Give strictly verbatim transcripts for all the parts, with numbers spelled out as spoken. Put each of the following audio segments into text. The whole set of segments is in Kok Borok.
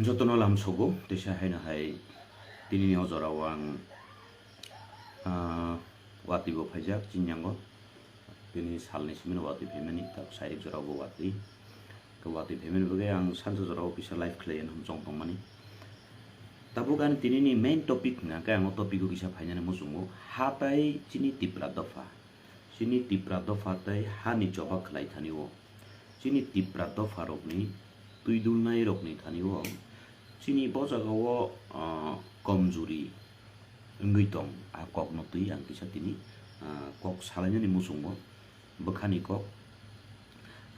Jotono lamsogo, teisa haino hai tinini o jorao ang, ah, watwi bo phaijak chini yango. Tini salni simi no watwi phaimani, tak sairik jorao bo watwi. Khe watwi phaimani bagwi ang sansa jorao kisa live khlaiya hwnwi chong tongmani. Tabuk ani tinini main topic hwnka khe ang o topic o kisa phainani muchungo, hatai chini Tipra dopha. Chini Tipra dopha tei hani choba khlai thani o. Chini Tipra dopha rokni twi dulnai rokni thani o. Chini bo jaga o, ah, komjuri wngwi tong, a kokno twi ang kisa tini, ah, kok salainani muchungo, bwkhani kok.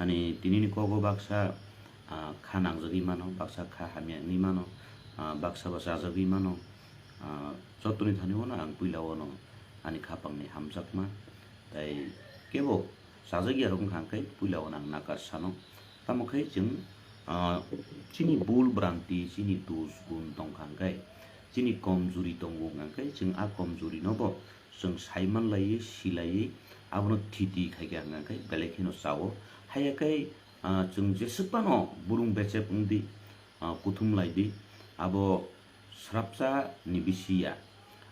Ani tinini kogo baksa, ah, kha nangjagwi mano, baksa kha hamya wngwi mano, ah, baksa bo chajagwi mano. Ah, jotoni thani o no ang puila o no ani khapangni hamjakma, tei kebo chajak ya rok wngkha hwnkhe puila o no ang nakar sano. Tamo khe chwng, ah, chini bul branti, chini dos gun tongkha hwnkhe, chini komjuri tongo hwnkha hwnkhe, chwng a komjuri no bo chwng saiman laiwi, silaiwi, abono thiti khaikha hwnkha hwnkhe belai kheno chao. Haiya khe, ah, chwng jeswk phano burung bechep wngdi, ah, kuthum laidi, abo srapsa ni bisi ya,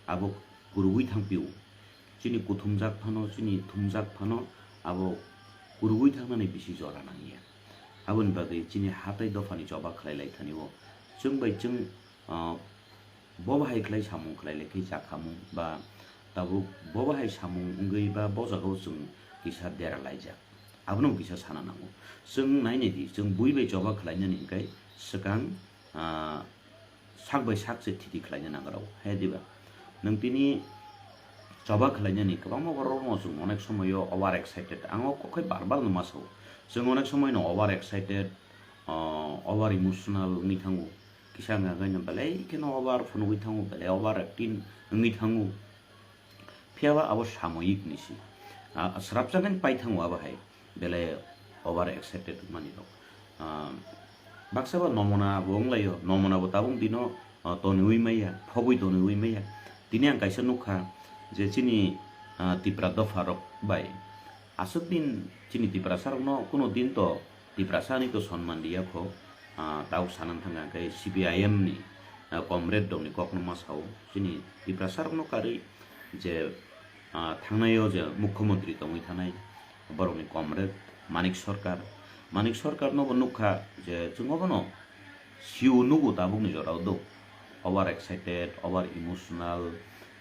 abo kurugwi thangpio. Chini kuthumjak phano, chini thumjak phano abo kurugwi thangnani bisi jora nangya. Aboni bagwi chini hatai dophani choba khlai lai thani o. Chwng bai chwng, ah, bo bahai khlai samung khlai lai khe jakhamung ba tabuk bo bahai samung wngwi ba bo jagao chwng kisa dera laijak. Abono kisa sana nango. Chwng nainai di, chwng bui bai choba khlainani hwnkhe swkang, ah, sak bai sak se thiti khlaina nangrao. He diba? Nwng tini choba khlainani kwbangma borok rokno chwng onek somoio over excited. Ang o kok khe bar bar no ma sao. Chwng onek somoino over excited, ah, over emotional wngwi thango. Kisa wngkha khe belai kheno over phunugwi thango, belai over acting wngwi thango. Phiya ba abo samoyik ni si. Ah, srapsa khe pai thango abo hai. Belai over excited mani rok. Ah, baksa ba nomona bo wnglaio, nomona bo tabuk dino, ah, tonwi maya, phobwi tonwi maya. Tini ang kaisa nukha je chini, ah, Tipra dopha rok bai aswk din chini Tiprasa rokno kuno din to Tiprasa ni to sonman riya kho, ah, tabuk sana thangkha khe C P I M ni, ah, comrade rokni kokno ma sao, chini Tiprasa rokno karwi je, ah, thangnai o je mukhyamantri tongwi thanai borokni comrade Manik Sarkar, Manik Sarkar no bo nukha je chwng obono siu nugo tabukni jorao do over excited, over emotional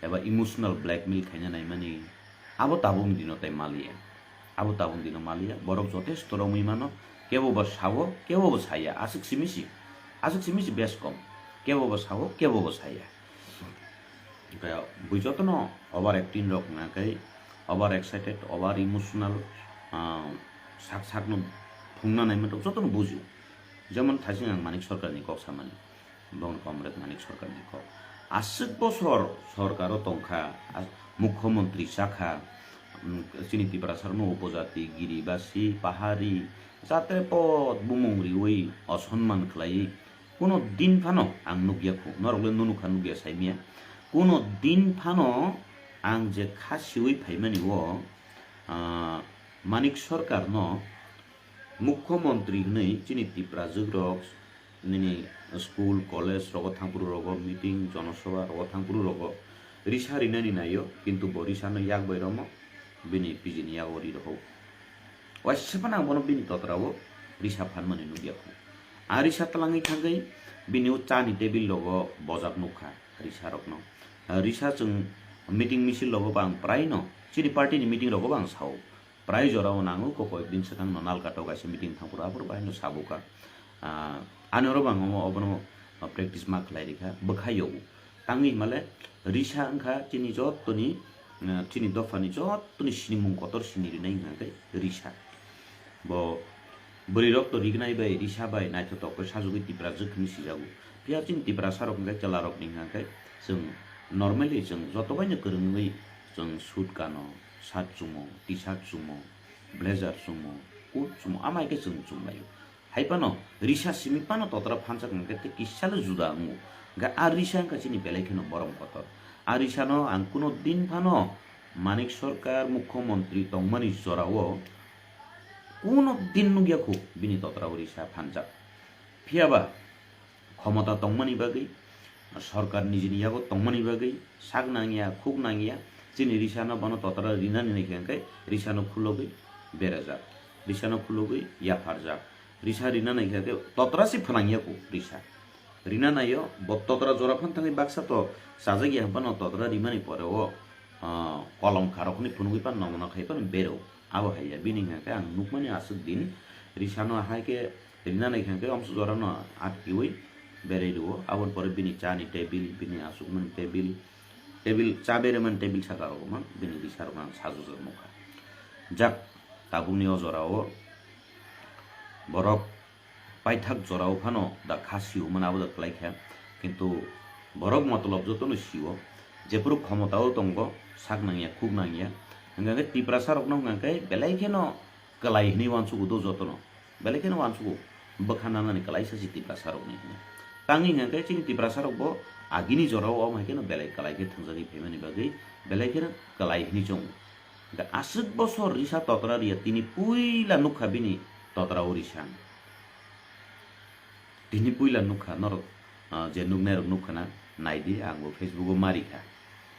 eba emotional blackmail khaina naimani abo tabukni dino tai maliya. Abo tabuk dino maliya, borok jotesto romwi mano, kebo bo sao, kebo bo saya, aswk simi si, aswk simi si bes kom, kebo bo sao, kebo bo saya. Hwnkhe bui jotono over acting rok hwnkha khe over excited, over emotional, ah, sak sakno phungna naima rok jotono bujio. Jemon thasing ang Manik Sarkar ni kok samani. Bongni comrade Manik Sarkar ni kok. Aswk bosor sorkar o tongkha, as-, mukhyamantri chakha, mm, chini Tiprasa rokno upojati, giribasi, pahari, jatre pot bumung riwi osonman khlaiwi kuno din phano ang nukya khu, norok le nunukha nukya saimya, kuno din phano ang je kha siwi phaimani o, ah, Manik Sarkar no Mukhyamantri hwnwi chini Tiprajwk rok nini school, college rogo thangphuru rogo meeting, jonosobha rogo thangphuru rogo risa rinani naio, kintu bo risa no yak bai romo bini pijini yago ri rohok. Waisa phano ang bono bini totra o risa phanmani nukya kho. A risa twlangwi thangwi bini o chani table rogo bojak nukha risa rokno. Risa chwng meeting misil rogo bo ang prai no chini party ni meeting rogo bo ang sao. Prai jora o nango, ko koyek din swkang no Nalkato kaisa meeting thangphuru aphuru bahai no sabuka. Ah, ani oro bo ang omo obono practice ma khlai rikha, bwkhai yogo. Tangwi himale risa wngkha chini jottoni, ah, chini dophani jottoni sinimung kotor sini rinai hwnkha khe risa. Bo bwrwi rok to rignai bai, risa bai naithotok khe sajagwi Tiprajwk hwnwi sijago. Phiya chini Tiprasa rok hwnkhe chwla rokni hwnkha khe chwng normally chwng joto baino kwrwngwi chwng suit kano, shirt chumo, T-shirt chumo, blazer chumo, coat chumo, amai khe chwng chumlaio. Hai phano risa simi phano totra phansa hwnkhe tei kisa le juda wngo. Hwnkhe a risa wngkha chini belai kheno borom kotor. A risa no ang kuno din phano Manik Sarkar mukhyamantri tongmani jorao kuno din nukya khu bini totra o risa phanjak. Phiya ba khomota tongmani bagwi, sorkar nijini yago tongmani bagwi sak nangya, khuk nangya, chini risano bono totra rinani naikha hwnkhe risano khulogwi berajak, risano khulogwi yapharjak, risa rina naikha hwnkhe totra se phnangya kho risa. Rina naio, bo totra jora phan thangwi baksa to chajak ya hwnphano totra rimani pore o, ah, kolom kharokni phunugwi pan nongno khai pan bero. Abo hai ya, bini hwnkhe ang nukmani aswk din risano hai khe rina naikha hwnkhe omso jorano atkiwi berai rwo. Aboni pore bini chani tebil, bini aswkmani tebil, tebil cha beremani tebil saka rok man bini risarokno ang sajwjak nukha. Jak tabukni o jorao borok paithak jorao phano da kha sio mano abo da kwlai kha, kintu borok motolob jotono sio, jephuru khomotao tongo sak nangya khuk nangya, hwnkha khe Tiprasa rokno hwnkha khe belai kheno kwlai hwnwi uansugo do jotono, belai kheno uansugo bwkha nanani kwlaisa se Tiprasa rokni hwnwi. Tangwi hwnkha khe chini Tiprasa rokbo agini jorao omo hai kheno belai kwlai khe thwngjagwi phaimani bagwi belai kheno kwlai hwnwi chongo. Hwnkhe aswk bosor risa totra riya tini puila nukha bini totra o risa. Tini puila nukha norok, ah, je nuknairok nukha na, naidi, ang bo Facebook o marikha,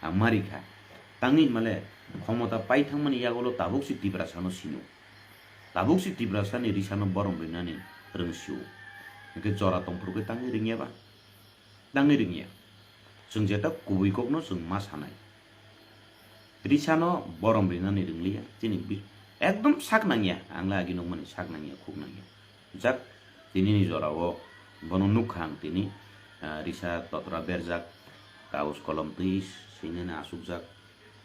ang marikha. Tangwi himale khomota pai thangmani yagulo tabuk si Tiprasano sino, tabuk si Tiprasani risano borom rinani rwngsio. Hwnkhe jora tongphuru khe tangwi ringya ba? Tangwi ringya. Chwng jeta kubui kokno chwng ma sanai. Risano borom rinani ringliya, chini bi-, ekdom sak nangya, ang le agi nukmani sak nangya, khuk nangya. Jak, tinini jorao bono nukha ang tini, ah, risa totra berjak, kaus kolom twi swinani asukjak.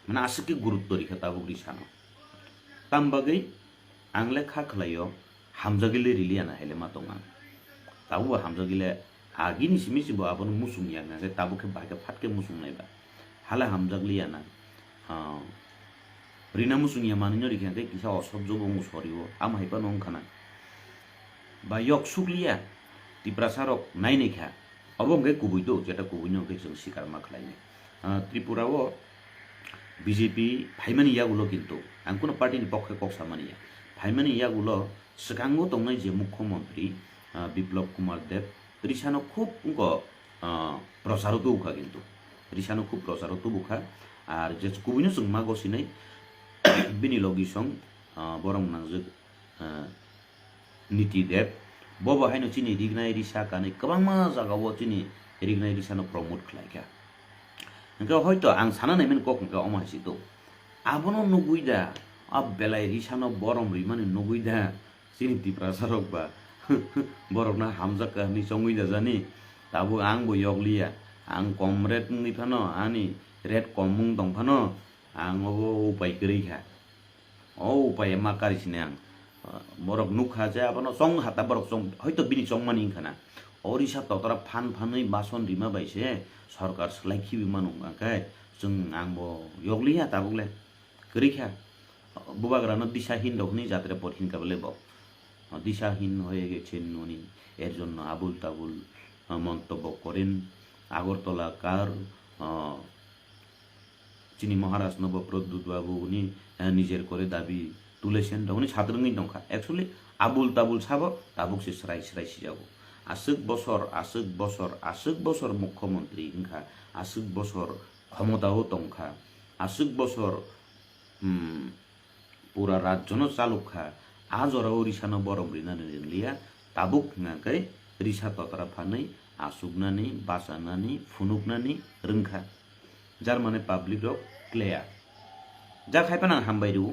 Mane aswk khe gurutto rikha tabuk risano. Tam bagwi ang le kha khlaio, hamjagwi le riliya na hai le ma tong ang. Tabukbo hamjagwi le agini simi si bo abono muchung ya hwnkhe tabuk khe bahai khe phat khe muchung nai ba. Hala hamjak liya na. Ah, rina muchung ya manwi no rikha khe kisa osob jobo wng sori o. Amo hai phano wng kha na. Ba yok suk liya. Tiprasa rok nai nai kha. Obo hwnkhe kubui do, jeta kubui no hwnkhe chwng sikar ma khlai nai. Ah, Tripura o B J P phaimani yagulo kintu ang kuno party ni pokhe kok samani ya. Phaimani yagulo swkango tongnai je mukhyamantri, ah, Biplab Kumar Deb risano khub wngkha, ah, procharo tubukha kintu. Risano khub procharo tubukha. Ar je kubuino chwng ma gosinai bini logi song, ah, borok nangjak, ah, Niti Deb, bobo haino chini rignai risa kanwi kwbangma jagao chini rignai risano promote khlaikha. Hwnkhe hoito ang sana naimani kok hwnkhe omo hai se do. Abono nugwi da, a belai risano borom rimani nugwi da, chini Tiprasa rok ba borokno hamjak ka hwnwi chongwi da jani. Tabuk ang bo yokliya, ang kom rate wngwi phano, ani rate kom wng tong phano, ang obo upai kwrwi kha. O upai ma kari sini ang. Borok nukha je abono chong hata borok chong, hoito bini chongmani wngkha na. O risa totra phan phanwi bason rima bai se sorkar swlai khibi mano hwnkha khe chwng ang bo yokliya tabuk le. Kwrwi kha. Bubagrano disahin rok hwnwi jatre por hinka bele bo. Disahin hoye gechenni, er jonno abul tabul montobbo koren. Agartala kar, ah, chini Maharaj no bo Pradyut Babu ni, eh, nijer kore dabi tulesen rok ni satrwngwi tongkha. Actually, abul tabul sabo tabuk se srai srai sijago. Aswk bosor, aswk bosor, aswk bosor mukhyamantri wngkha, aswk bosor khomotao tongkha, aswk bosor, hmm, pura rajyono chalukha, a jorao risano borom rinani ringliya, tabuk hwnkha khe risa totra phanwi asuknani, bachanani, phunuknani rwngkha. Jar mane public rok clear. Jak hai phano ang hambai rw,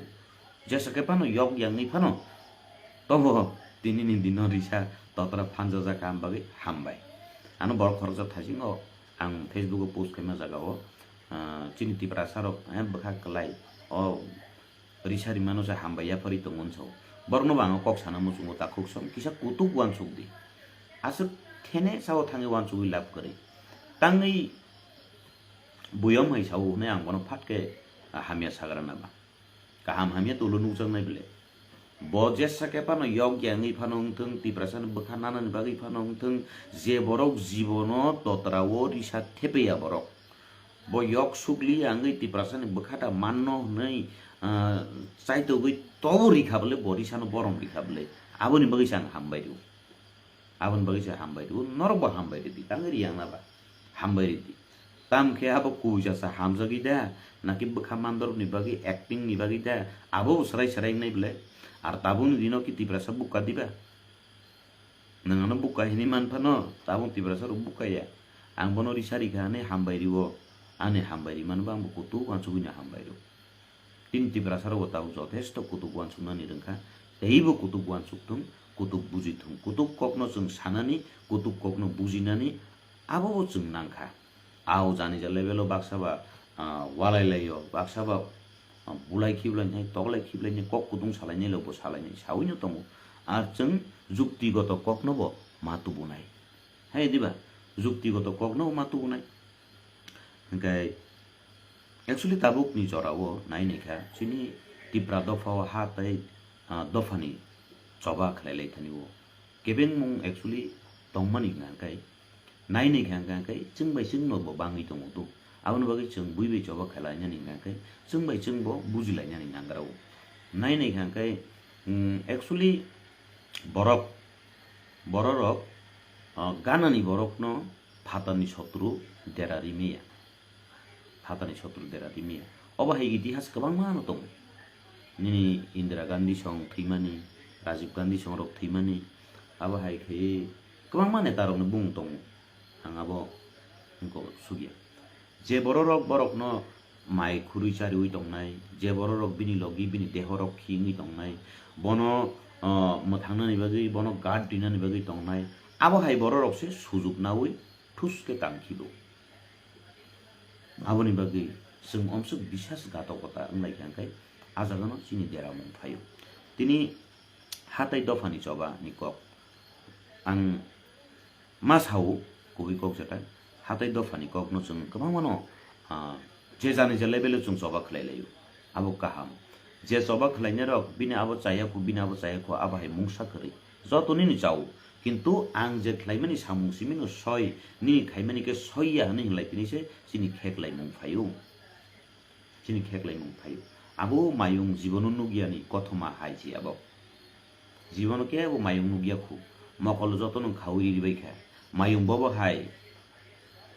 jesa khe phano yok yangwi phano tongo, tinini dino risa totra phanjajak ang bagwi hambai. Ano borok khoroksa thaisingo ang Facebook o post khaima jagao, ah, chini Tiprasa rok, eh, bwkha kwlai o risa rimano se hambai yapharwi tongo hinwi sao. Borokno bo ang kok sana muchungo takhuk song kisa kutuk uansuk di. Aswk thene sao thangwi uansugwi lab kwrwi. Tangwi buyom hai sao hwnwi ang bono phat khe, ah, hamya sagra na ba. Kaham hamya tolo nukjaknai bwle. Bo jesa khe phano yok yangwi phano wngthung, Tiprasani bwkha nanani bagwi phano wngthung, je borok jibono totrao risa thepeya borok. Bo yok sukli yangwi Tiprasani bwkha da manno hwnwi, ah, chaitogwi tobo rikha bwle, bo risano borom rikha bwle. Aboni bagwi se ang hambai rw. Aboni bagwi se hambai rw, norok bo hambai rw di, tangwi riyang na ba? Hambai rw di. Tam khe abo kubuisa sa hamjagwi da, naki bwkha mandorok ni bagwi, acting ni bagwi da, abo bo swrai swrai wngnai bwle? Ar tabukni dino ki Tiprasa bukka diba? Nwng ano bukka hinwi man phano, tabuk Tiprasa rok bukka ya. Ang bono risa rikha hinwi hambai rw, ani hambai rw mano bo ang bo kutuk uansugwi no hambai rw. Tini Tiprasa rok bo tabuk jothesto kutuk uansuknani rwngkha, teibo kutuk uansuk thung, kutuk buji thung, kutuk kokno chwng sanani, kutuk kokno bujinani, abo bo chwng nangkha. Ao jani ja level o baksa ba, ah, walai lai o, baksa ba, ah, bulai khiblai nai, toklai khiblai nai, kok kutung salai nai lo bo salai nai, saui no tongo. Ar chwng juktigoto kokno bo ma tubunai. Hai diba? Juktigoto kokno bo ma tubunai. Hingkai actually tabuk ni jora o nai nai kha, chini Tipra dopha o ha tei, ah, dopha ni choba khlai lai thani o. Kebengmung actually tongmani hingka khe, nainwi khe hingka khe chwng bai chwng no bo bangwi tongo do. Aboni bagwi chwng bui bai choba khe lainani hingka khe chwng bai chwng bo buji lainani nangra o. Nainwi khe hingka khe, mm, actually borok, bororok, ah, ganani borokno phatarni sotru dera rimaya. Phatarni sotru dera rimaya. Obo hai itihas kwbangma no tongo. Nini Indira Gandhi song thwimani, Rajiv Gandhi song rok thwimani, abo hai khe kwbangma neta rokni bumung tongo. Ang abo wngkha sugya. Je bororok borokno mai khurwi chariwi tongnai, je bororok bini logi bini dehorok khi wngwi tongnai, bono, ah, mwthangnani bagwi, bono guard rinani bagwi tongnai, abo hai bororok se sujuk naui thus khe tang khibo. Aboni bagwi chwng omswk bisas gatokota wng lai kha, hwnkhe a jagano chini deramung phaio. Tini hatai dophani choba ni kok ang ma sao, kubui kok jeta hatai dophani kokno chwng kwbangmano, ah, je jani je level o chwng choba khlai laio, abo kaham. Je choba khlainai rok bini abo chaya khu, bini abo chaya khu, abo hai mungsa kwrwi. Joto nini chao, kintu ang je khlaimani samung simino soi, nini khaimani khe soi ya hwnwi hinlai tini se chini kheklaimung phaio. Chini kheklaimung phaio. Abo mayung jibono nugyani kothoma hai se abo. Jibono kebo mayung nugya khu. Mokol jotono khaui ribai kha. Mayung bobo hai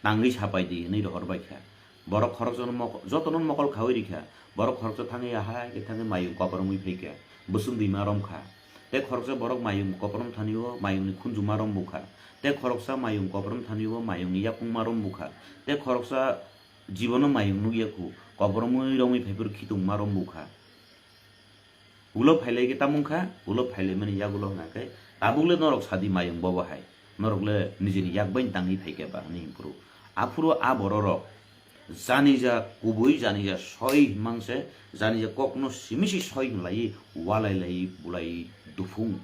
tangwi sapai di hwnwi rohor bai kha. Borok khoroksa no mok-, jotono mokol khaui rikha. Borok khoroksa thangwi ahai khe thangwi mayung kopromwi phaikha. Bwswng dwi ma romkha. Tei khoroksa borok mayung koprom thani o mayungni khunju ma rom bukha. Tei khoroksa mayung koprom thani o mayungni yakung ma rom bukha. Tei khoroksa jibono mayung nugya khu. Kopromwi romwi phaiphuru khitung ma rom bukha. Ulo phailai khe tamung kha, ulo phailaimani yagulo hwnkha khe, tabukle norok sadi mayung bobo hai, norokle nijini yak bai tangwi phai khe ba hwnwi hwnphuru. Aphuru a bororok janija kubui, janija soi hwnmang se, janija kokno simi si soi hwnlaiwi walai laiwi bulai duphung.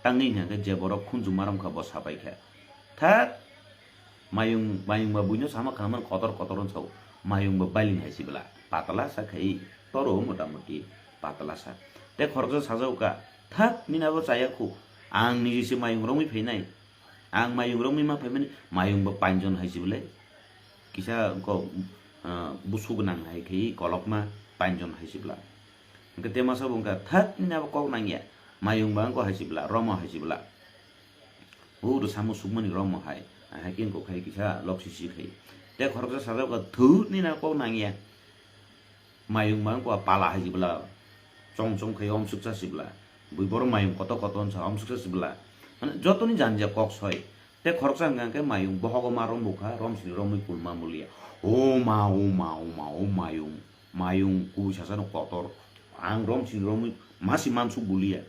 Tangwi hwnkha khe je borok khunju ma romkha bo sapai kha. Thak, mayung, mayung ba buino sama kha man kotor kotor wng sao. Mayung ba bailing hai sibla, patala sa khai, toro motamuti patala sa. Tei khoroksa sajao ka, thak, nini abo chaya khu, ang niji se mayung romwi phainai. Ang mayung romwi ma phaimani, mayung ba panjon hai sible. Kisa ko, ah, busu gwnang hai khai kolokma panjon hai sibla. Hwnkhe te masa bo wngkha, thak, nini abo kok nangya. Mayung ba wngkha hai sibla, romo hai sibla. O rwsamo sukmani romo hai, hai khe wngkha khai kisa lok sisi khai. Tei khoroksa sajak kha, thut, nini abo kok nangya. Mayung ba wngkha pala hai sibla. Chong chong khai omsuksa sibla. Bui borok mayung koto koto wngsa omsuksa sibla. Mane jotoni janija kok soi. Tei khoroksa hwnkha khe mayung bohogo ma rom bukha, rom sini romwi kulma mulia. O ma, o ma, o ma, o mayung. Mayung kubui sasano kotor. Ang rom sini romwi masi mansuk bulia.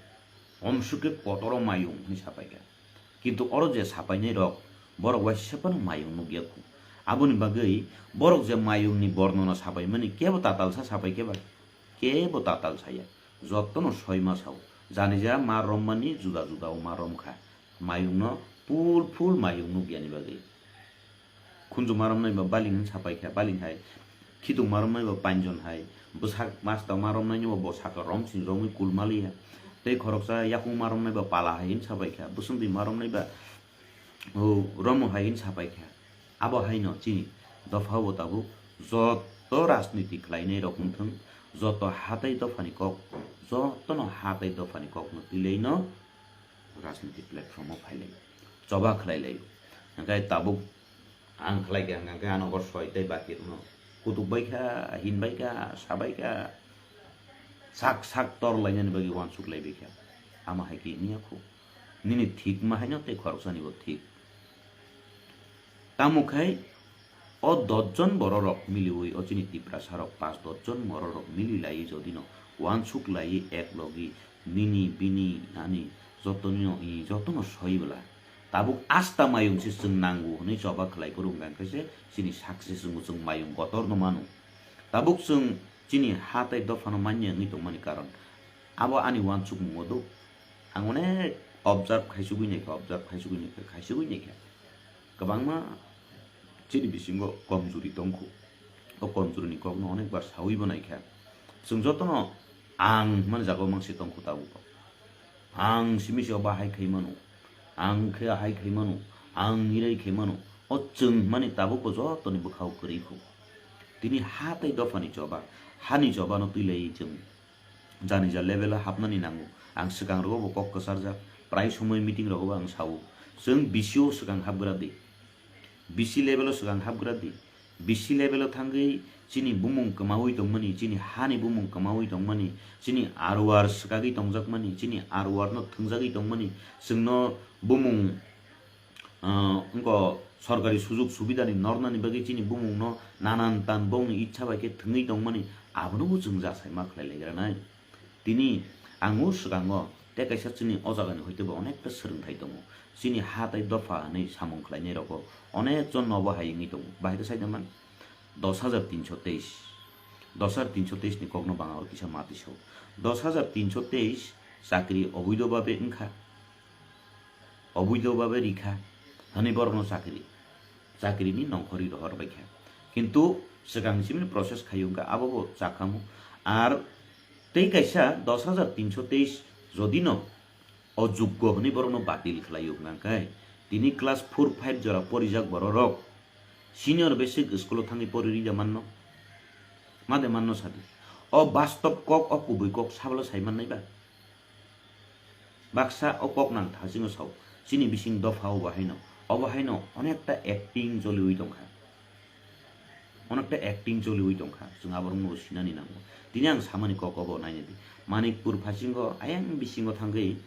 Omsuk khe kotoro mayung hwnwi sapai kha. Kintu oro je sapainai rok, borok waisa phano mayung nukya khu. Aboni bagwi borok je mayungni bornona sapaimani kebo tatalsa sapai khe ba? Kebo tatal saya. Jotono soima sao. Janija ma rommani juda juda o ma romkha. Mayungno full full mayung nukyani bagwi. Khunju ma romnai ba baling hin sapai kha, baling hai. Khitung ma romnai ba panjon hai. Bwsak masta ma romnai ni bo saka rom sini romwi kul maliya. Tei khoroksa yakung ma romnai ba pala hai hin sapai kha. Bwswngtwi ma romnai ba, o, romo hai hin sapai kha. Abo haino chini dopha o tabuk joto rajniti khlainai rok wngthung, joto hatai dophani kok, jotono hatai dophani kokno twilaino rajniti platform o phailai, choba khlai lai. Hingkhe tabuk ang khlai kha, hingkhe ano hor soi tei baki rokno kutuk bai kha, hin bai kha, sa bai kha, sak sak tor lainani bagwi uansuk lai bai kha. Ama hai khe wngya khu. Nini thik ma haino tei khoroksani bo thik. Tamo khai o dos jon bororok miliwi o chini Tiprasa rok pas dos jon bororok mili lai jodi no uansuk lai ek logi nini bini ani joto no i joto no soi bwla tabuk asta mayung se chwng nango hwnwi choba khlai phuru hwnkha khe se chini success wngo, chwng mayung kotor no mano. Tabuk chwng chini ha tei dopha no manya wngwi tongmani karon abo ani uansukmung o do. Ang onek observe khaisugwi naikha, observe khaisugwi naikha, khaisugwi naikha. Kwbangma chini bisingo komjuri tongkhu. O komjuri ni kokno onek bar sawi bo naikha. Chwng jotono ang hwnmani jaga o mangsi tongkhu tabuk. Ang simi se oba hai khai mano, ang khe hai khai mano, ang irai khai mano. O chwng hwnmani tabuk bo jotoni bwkhao kwrwi khu. Tini ha tei dophani choba, hani choba no twi lai chwng. Jani ja level o hapnani nango. Ang swkang rogo bo kok kwcharjak. Prai somoi meeting rogo bo ang sao. Chwng B C o swkang hapgra di. B C level o swkang hapgra di. B C level o thangwi chini bumung kwmawi tongmani, chini hani bumung kwmawi tongmani, chini R O R swkagwi tongjakmani, chini R O R no thwngjagwi tongmani, chwngno bumung ah, wngkha sorkari sujug subidani nornani bagwi chini bumungno nanan tan bongni ichha bai khe thwngwi tongmani, abono bo chwng jasai ma khlai lai granai. Tini ang o swkango tei kaisa chini o jagani hoi teibo onekta swrwngthai tongo. Chini ha tei dopha hwnwi samung khlainai rogo onek jon nobo hai wngwi tongo. Bahai khe sai man dos hajar tinsho teis. Dos hajar tinsho teis ni kokno banga oro kisa mati sao. Dos hajar tinsho teis chakri oboido babe wngkha. Oboido babe rikha, hwnwi borokno chakri, chakrini nongkhorwi rohor baikha. Kintu swkang simini process khaio wngkha, abo bo chakhamu. Ar tei kaisa dos hajar tinsho teis jodino ojoggo hwnwi borokno batil khlaio wngkha khe, tini class four five jora porijak bororok senior basic school-o thangwi poriri da manno? Ma de manno sadi. O bastob kok, o kubui kok sabalo sai mannai ba? Baksa o kok nang thasingo sao, chini bising dopha obo haino, obo haino onekta acting choliwi tongkha, onekta acting choliwi tongkha, chwng aborokno sinani nango. Tini ang samani kok obo nainadi, Manikpur phasingo ayang bisingo thangwi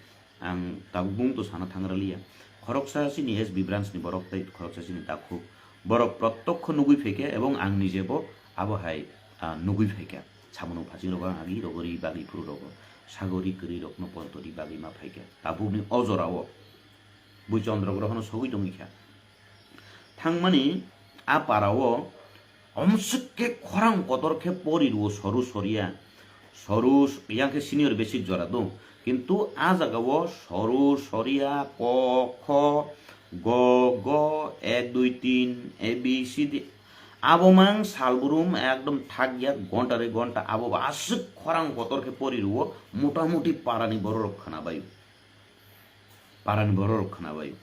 ang tabuk bung to sana thangraliya. Khoroksa chini S B branch ni borok tei khoroksa chini takhuk borok protokho nugwi phaikha ebong ang nijebo abo hai, ah, nugwi phaikha. Samungo phasingrok ang agi rogori bagwi phuru rogo sagori kwrwi rokno pontori bagwi ma phaikha. Tabukni o jorao bui chondro grohono sogwi tongwi kha. Thangmani a parao omswk khe khorang kotor khe pori rwo soru soria. Soru s-, yang khe senior basic jora do. Kintu a jagao soru soria, ko, kho, go, go, ek, dui, tin, A B C D. Abo mang salbrum ekdom thakya ghonta re ghonta abo ba aswk khorang kotor khe pori rwo, motamuti parani bororok khwnabaio. Parani bororok khwnabaio.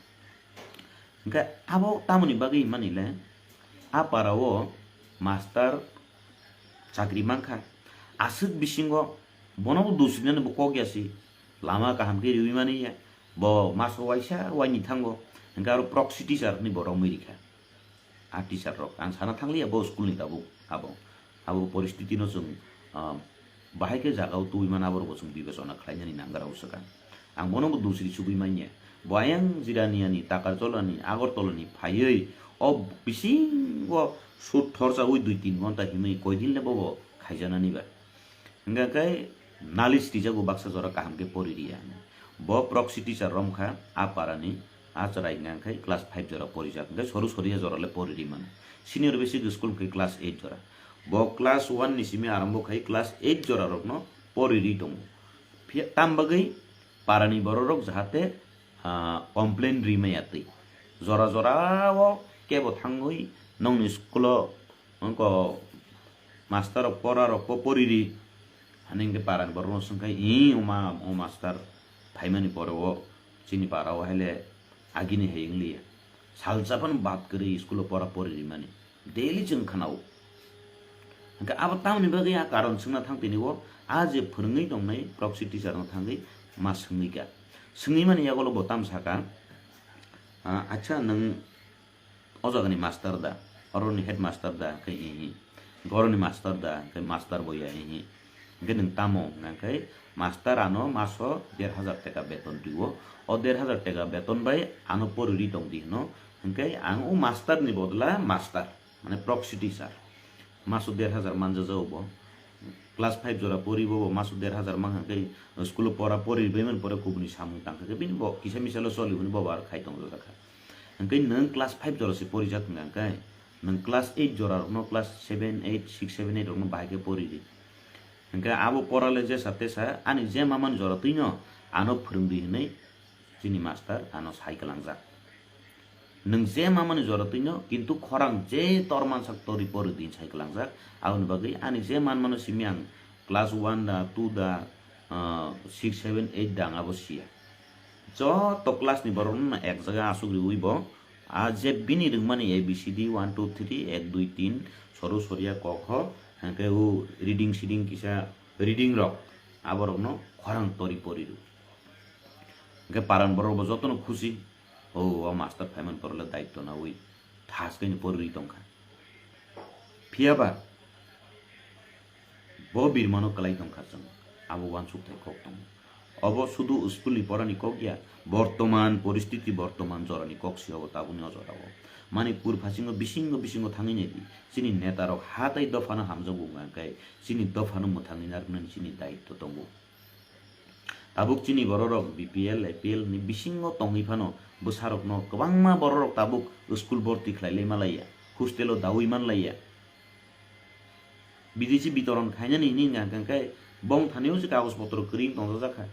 Hingkhe abo tamoni bagwi himani le, a parao master chakri mankha. Aswk bisingo bono bo dusrinani bo kok ya si. Lama kaham khe riwi mani ya. Bo maso waisa waini thango. Hingkhe aro proxy teacher ni bo romwi rikha. A teacher rok, ang sana thangliya bo school ni tabuk abo. Abo poristiti no chwng, ah, bahai khe jaga o tubui mano, abo rok bo chwng bibechona khlainani nangra o swkang. Ang bono bo dusri chugui manya. Bo ayang Jiraniani, Takarjolani, Agartalani phaiwi o bisingo sut thorsaui dui tin ghonta himwi koidin le bobo khaijanani ba. Hingkha khe nalis rijago baksa jora kaham khe pori riya. Bo proxy teacher romkha a parani, a chwrai hingkha khe class five jora porijak. Hingkhe soru soria jora le pori ri mano. Senior basic school hingkhe class eight jora. Bo class one ni simi arambo khai class eight jora rokno pori ri tongo. Phiya tam bagwi parani bororok jahate, ah, complain ri maya twi. Jora jora o kebo thangwi nongni school o wngkha master rok pora rok po poriri. Ani hingkhe parani borok no swngkha, "Ih, o ma, o master phaimani pore o chini para o haile agini hai wngliya. Salsa phano bad kwrwi school o pora poriri mani." Daily chwng khwnao. Hingkhe abo tamoni bagwi a karon swngna thang tini o, a je phwrwngwi tongnai proxy teacher no thangwi ma swngwi kha. Swngwi mani yagulo bo tam saka, "Ah, acha, nwng o jagani master da, oroni headmaster da?" Hwnkhe, "Ihi." "Hwnkhe oroni master da?" Hwnkhe, "Master bo ya." "Ihi." "Hwnkhe nwng tamo?" Hwnkhe, "Master ano maso der hajar teka beton rio. O der hajar teka beton bai ano poriri tong di hwno. Hwnkhe ang o master ni bodla master, mane proxy teacher. Maso der hajar manja jago bo. Class five jora poribo bo maso der hajar mangkha khe, school o pora pori bai man pore kubuni samung tangkha khe bini bo kisa misa lo choli hwnwi bo bar khai tong jakha. Hwnkhe nwng class five jora se porijak hwnkha khe, nwng class eight jora rokno, class seven, eight, six, seven, eight rokno bahai khe poriri. Hwnkhe abo pora le jesa tesa ani je mamani jora twino ano phwrwngdi hwnwi chini master ano sai kwlangjak. Nwng je mamani jora twino, kintu khorang je tor mansak tori pori din sai kwlangjak. Aboni bagwi ani je manmano simi ang class one da, two da, ah, six, seven, eight da ang abo siya. Joto class ni borok no ek jaga asuk riwi bo, a je bini rwngmani A B C D, one, two, three, ek, dui, tin, soru, soria, kok, ho, hwnkhe o reading, seading kisa reading rok, aborokno khorang tori pori rw. Hwnkhe paran borok bo jotono khusi, o, o master phaiman borok le daityo nawi thas khe ni porwi tongkha. Phiya ba bo birmano kwlai tongkha chwng, abo uansuk thai kok tongo. Obo sudu school ni pora ni kok ya, bortoman poristiti, bortoman jora ni kok si obo tabukni o jora o. Manipur phasingo bisingo bisingo thangwi nai di, chini neta rok ha tai dopha no hamjakgo wngkha khe chini dopha no mwthangwi narwknani chini daityo tongo. Tabuk chini bororok B P L, A P L ni bisingo tongwi phano bwsarokno kwbangma bororok tabuk school borti khlai lai malaiya, hostel o dawi manlaiya. Bidesi bitoron khainani hini hwnkha khe bong thani o se kagoj potro kwrwi wng tongjakha.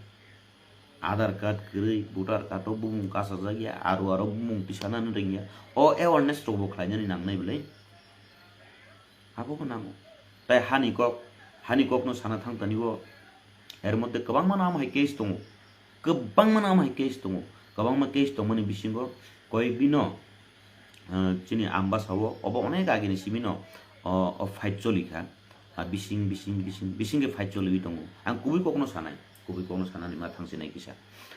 Aadhaar card kwrwi, voter card o bumung kasajak ya, aro aro bumung tisanani rwngya. O awareness rok bo khlainani nangnai bwle. Abo bo nango. Tai hani kok, hani kokno sana thang tani o. Er moddhe kwbangma no amo hai case tongo. Kwbangma no amo hai case tongo. Kwbangma case tongmani bisingo koi bino, ah, chini Ambasa o, obo onek agini simi no, o, o fight choli kha. Ah, bising, bising, bising, bising khe fight choliwi tongo. Ang kubui kokno sanai. Kubui kokno sanani ma thang sinai kisa.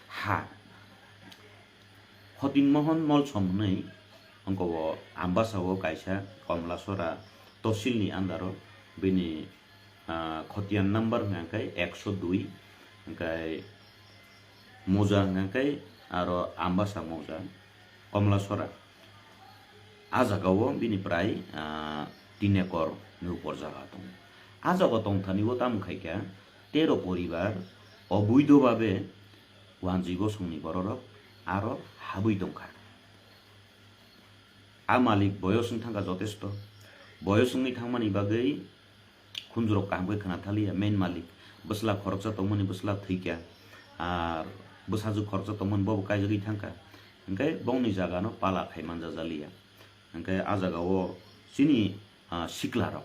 Ha. Khotin Mohon Molsom hwnwi wngkha o Ambasa o kaisa Komlasora tosilni under o bini, ah, khotiyan number hwnkha khe ekso dui, hwnkhe Moja hwnkha khe aro Ambasa Moja, Komlasora. A jaga o bini prai, ah, tin ekor ni upor jaga tongo. A jaga tong thani o tamo khai kha tero poribar oboidho babe wanjwi bosongni bororok aro habwi tongkha. A malik boyos wng thangkha jotesto. Boyos wngwi thangmani bagwi khunjurok kaham khe khna thaliya, main malik. Bwsla khoroksa tongmani bwsla thwikha. Ar bwsajwk khoroksa tongmani bobo kaijagwi thangkha. Hwnkhe bongni jagano pala khai manjajaliya. Hwnkhe a jagao chini ah, siklarok,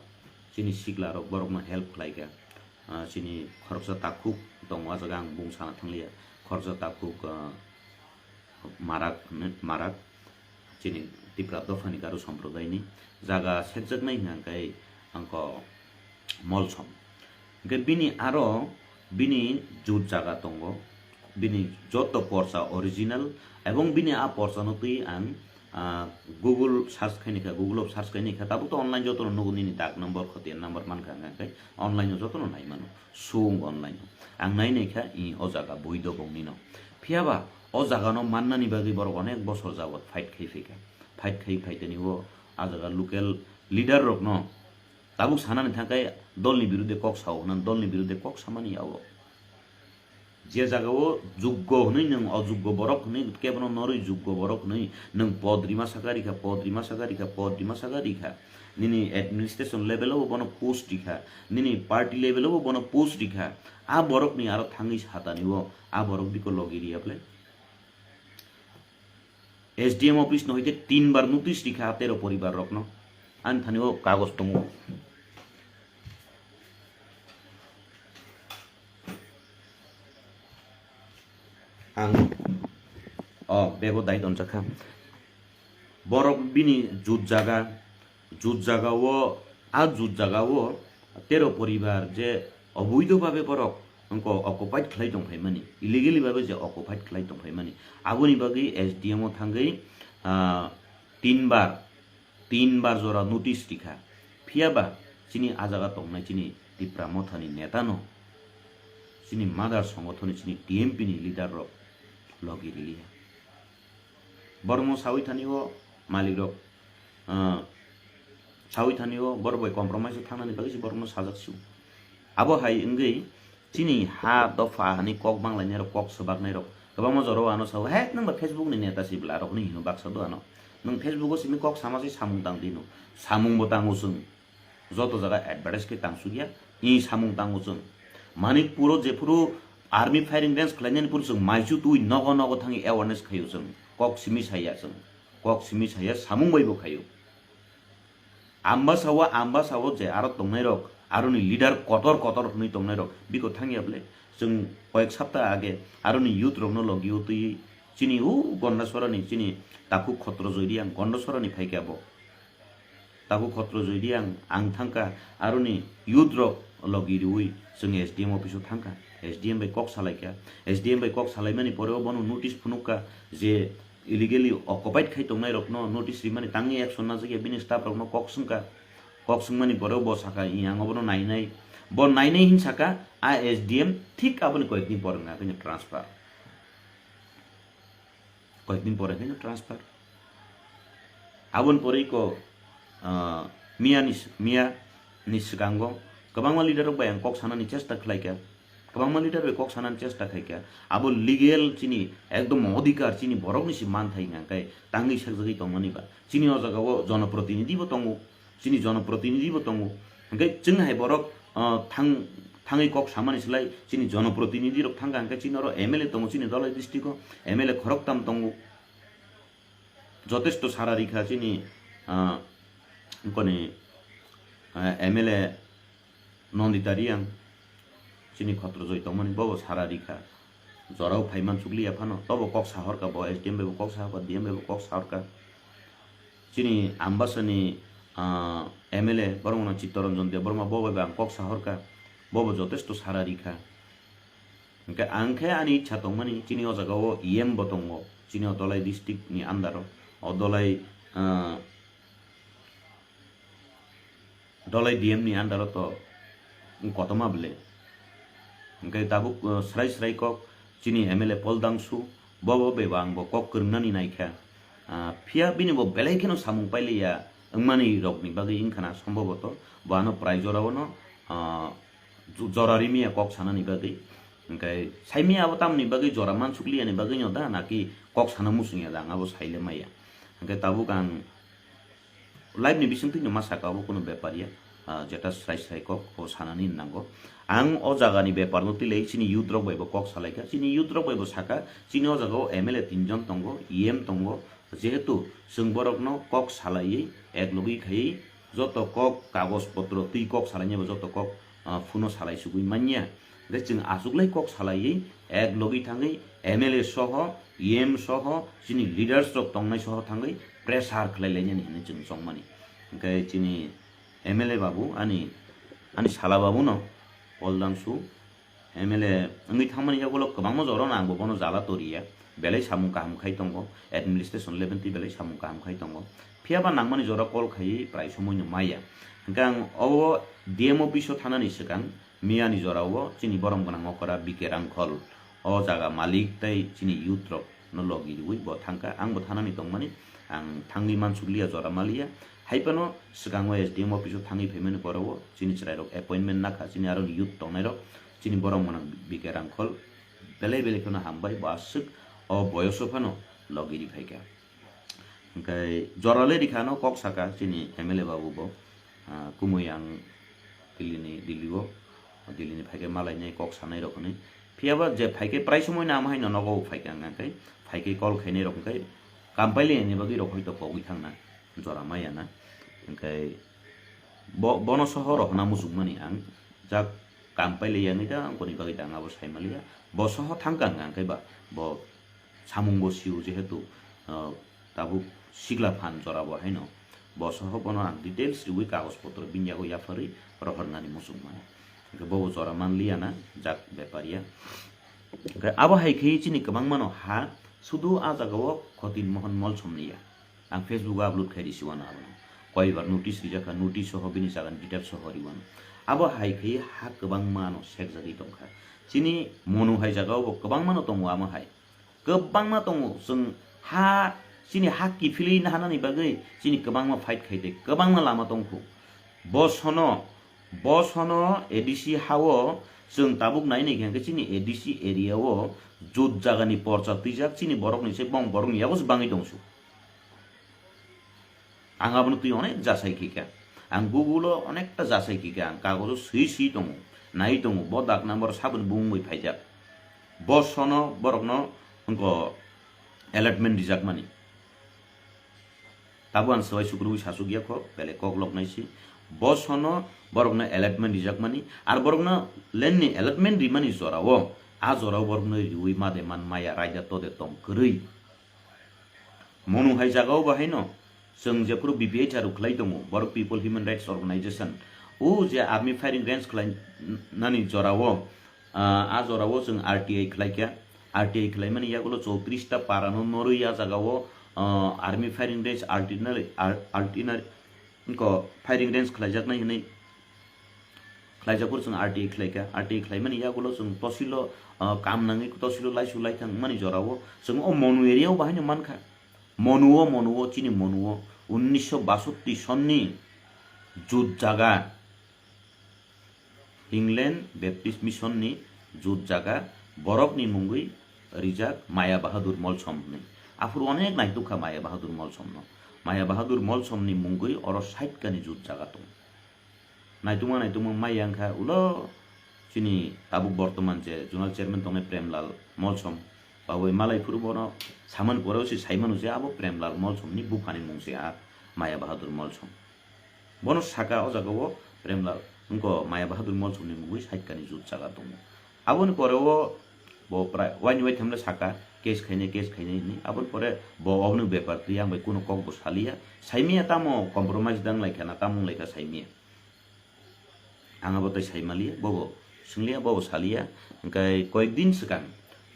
chini siklarok borokno help khlaikha. Ah, chini khoroksa takhuk tongo, ah jaga ang bung sana thangliya. Khoroksa takhuk, ah, Marak hwnwi, Marak, chini Tipra dophani Garo Somprodaini jaga sekjaknai hwnkha khe angkho Molsom. Hwnkhe bini aro bini jut jaga tongo, bini joto porsa original, ebong bini a porsa no twi ang, ah, Google search khaini kha, Google o search khaini kha, tabuk to online joto no nugo, nini dak number, khotiyan number mankha, hwnkha khe online o joto no nai mano, sung online o. Ang nai nai kha, i o jaga boi do bong nino. Phiya ba o jaga no mannani bagwi borok onek bosor jabot fight khai phaikha. Fight khai phai tani o a jaga local leader rok no tabuk sanani thangkhe dolni birude kok sao hwnwi, dolni birude kok samani abo. Je jagao juggo hwnwi nwng ojuggo borok hwnwi kebono norwi juggo borok hwnwi nwng pod rima saka rikha, pod rima saka rikha, pod rima saka rikha. Nini administration level o bono post rikha, nini party level o bono post rikha. A borokni aro thangwi satani o a borok biko logi riya bwle. S D M office no hoite tin bar notice rikha tero poribar rokno. Ani thani o kagoj tongo. Ang o bego dai donjakha. Borok bini jut jaga, jut jaga o, a jut jaga o tero poribar je oboidho babe borok wngkha occupied khlai tongphaimani, illegally babe je occupied khlai tongphaimani, aboni bagwi S D M o thangwi, ah, tinbar, tinbar jora notice rikha. Phiyaba chini a jaga tongnai chini Tipra Mothani netano, chini mother songothoni, chini T M P ni leader rok logi riliya. Borokno sawi thani o malik rok, ah, sawi thani o borok bai compromise o thangnani bagwi se borokno sajak su. Abo hai wngwi chini ha dopha hani kok banglainai rok, kok swbaknai rok kwbangma jora o ano sao, "He, nwng ba Facebook ni neta si bwla rok," hwnwi hino baksa do ano. Nwng Facebook o simi kok sama se samung tang di no. Samung bo tango chwng. Joto jaga advertise khe tang sukya, i samung tango chwng. Manikpuro jephuru army firing range khlainani phuru chwng maichu twi nogo nogo thangwi awareness khaio chwng. Kok simi saya chwng. Kok simi saya samung bai bo khaio. Ambasa o, ambasa o je aro tongnai rok, aroni leader kotor kotor hwnwi tongnai rok, biko thangya bwle. Chwng koyek sapta age aroni youth rokno logio twi chini u Gondasora ni chini takhuk Khotro Joy Reang Gondasora ni phaikha bo. Takhuk Khotro Joy Reang ang thangkha, aroni youth rok logi riwi chwng S D M office o thangkha, S D M bai kok salaikha, S D M bai kok salaimani pore o bono notice phunukha je illegally occupied khai tongnai rokno notice rimani tangwi action najagya bini staff rokno kok swngkha, kok swngmani pore o bo sakha, "I ang obono nainai," bo nainai hin sakha, a S D M thik aboni koyekni pore wngkha khe transfer. Koyekdin pore khe transfer. Aboni pore iko, ah, miya ni, miya ni swkango kwbangma leader rok bai ang kok sanani chesta khlaikha, kwbangma leader bai kok sanani chesta khaikha. Abo legal chini ekdom odhikar, chini borok ni si manthai hwnka khe tangwi sakjagwi tongmani ba chini o jaga o jonoprotinidhi bo tongo. Chini jonoprotinidhi bo tongo. Hingke chwng hai borok, ah, thang-, thangwi kok samani slai chini jonoprotinidhi rok thangkha, hingke chini oro M L A tongo, chini Dhalai district o M L A khoroktham tongo. Jotesto sara rikha chini, ah, koni, ah, M L A Nandita Reang, chini Khotro Joy tongmani bobo sara rikha. Jorao phaiman chukliya phano, tobo kok sahorka bo, S D M bai bo kok sahorka, D M bai bo kok sahorka. Chini Ambasani, ah, M L A borok wngkha Chittaranjan Debbarma, bo bai bo ang kok sahorka, bo bo jotesto sara rikha. Hingke ang khe ani ichha tongmani, chini o jaga o E M bo tongo, chini o Dhalai district ni under o, o Dhalai, ah, Dhalai D M ni under o to wng kotorma bwle. Hingke tabuk, uh, srai srai kok chini M L A Paul Dangsu, bo bo bebang bo kok kwrwngnani naikha. Ah, phiya bini bo belai kheno samung pailiya wngmani rokni bagwi wngkha na, somboboto bo ano prai jora o no, ah, ju-, jora rimiya kok sanani bagwi. Hingke saimiya abo tamoni bagwi jora mansukliyani bagwi no da, naki kok sana musungya da, ang abo saile maya. Hingke tabuk ang live ni bisingtwi no ma saka obo kuno bepar ya, ah, jeta srai srai kok o sanani nango. Ang o jaga ni bepar no twi lai chini youth rok bai bo kok salaikha, chini youth rok bai bo saka, chini o jaga o M L A tinjon tongo, E M tongo, jehetu chwng borok no kok salaiwi ek logwi khaiwi joto kok kagoj potro twi kok salainai bo joto kok, ah, phuno salai sugwi manya. Hingke chwng achuklai kok salaiwi ek logwi thangwi M L A soho, E M soho, chini leaders rok tongnai soho thangwi pressure khlai lainani hinwi chwng chongmani. Hingke chini M L A babu, ani, ani sala babu no Paul Dangsu M L A wngwi thangmani yagulo kwbangma jora no ang bo bono jala toriya, belai samung kaham khai tongo, administration level twi belai samung kaham khai tongo, phiyaba nangmani jora call khaiwi prai somoi no maya. Hingke ang obo D M office o thanani swkang, Miyani jorao chini borom gwnang okra B K Rangkhol o jaga malik tei chini youth rok no logi riwi bo thangkha. Ang bo thanani tongmani, ang thangwi mansukliya jora maliya. Hai phano swkango S D M office o thangwi phaimani borok o chini chwrai rok appointment nakha, chini aro youth tongnai rok, chini borom gwnang B K Rangkhol belai belai kheno hambai, bo aswk o boyoso phano logi ri phaikha. Hingke jorale rikha no kok saka chini M L A babu bo, ah, kumui ang Delhi ni, Delhi o, Delhi ni phaikhe malainai kok sanai rok hinui. Phiyaba je phaikhe prai somoi no amo hai no nogo phaikhe ang khe, phaikhe call khainai rok hingke kampaili ni bagwi rok hoito kogwi thangna jora maya na. Hingke bo, bono soho rohorna muchungmani ang jak kampaili yangi da ang boni bagwi da ang abo saimaliya. Bo soho thangkha ang khe ba bo samung bo sio jehetu, ah, tabuk sikla phan jora bo haino. Bo soho bono ang details riwi kagoj potro bini yago yapharwi rohornani muchungmani. Hwnkhe bobo jora manliya na, jak bepariya. Hwnkhe abo hai khe chini kwbangma no ha, sudu a jaga o Khotin Mohon Molsom ni ya. Ang Facebook o upload khai risi wano abono. Koibar notice rijak kha, notice soho bini jaga ni details soho riwano. Abo hai khe ha kwbangma no sekjagwi tongkha. Chini Monu hai jaga o bo kwbangma no tongo amo hai. Kwbangma tongo, chwng ha, chini ha kiphilwi nahanani bagwi chini kwbangma fight khai tei kwbangma lama tongkhu. Bo sono, bo sono A D C ha-o chwng tabuk nai nai khe chini A D C area-o jut jagani porcha twijak chini borokni se bong borokni yago se bangwi tongsu. Ang abono twi onek jasai khe kha. Ang Google-o onekta jasai khe kha. Ang kagojo swi swi tongo, nai tongo. Bo dak number saboni bumung bai phaijak. Bo sono borokno wngko allotment rijakmani. Tabo ang swbai sukrubui sasuk ya kho, belai kok lok nai si. Bo sono borokno allotment rijakmani. Ar borokno land ni allotment rimani jorao, a jorao borokno riui ma de man maya raida to de tong kwrwi. Monu hai jagao bo haino chwng jephuru B P H R khlai tongo, Borok People Human Rights Organization, o je army firing range khlai nani jorao, ah, a jorao chwng R T I khlai kha, R T I khlaimani yagulo chowtris ta para no norwi a jagao, ah, army firing range artillery, ar-, artillery, ko firing range khlaijaknai hwnwi khlaijak phuru chwng R T I khlaikha. R T I khlaimani yagulo chwng tosilo, ah, kam nangwi tosilo laisu laithang wngmani jorao chwng o Monu area o bahaino mankha. Monu o, Monu o, chini Monu o unnisho basotti sonni jut jaga, England Baptist Mission ni jut jaga, borokni mungwi rijak Maya Bahadur Molsom hwnwi. Aphuru onek naitukha Maya Bahadur Molsom no. Maya Bahadur Molsom ni mungwi oro saitkani jut jaga tongo. Naitungma naitungma maya wngkha ulo chini tabuk bortoman je zonal chairman tongnai Premlal Molsom. Babai malai phuru bono samani pore se saimano je abo Premlal Molsom ni buphani mung se a Maya Bahadur Molsom. Bono saka o jaga o Premlal wngko Maya Bahadur Molsom ni mungwi saitkani jut jaga tongo. Aboni pore o bo prai waini waitham le saka case khainai, case khainai hwnwi. Aboni pore bo oboni bepar twi ang bai kuno kok bo saliya. Saimiya tamo compromise dang laikha na tamo wng laikha saimiya. Ang abo tei saimaliya, bobo swngliya, bobo saliya. Hwnkhe koyek din swkang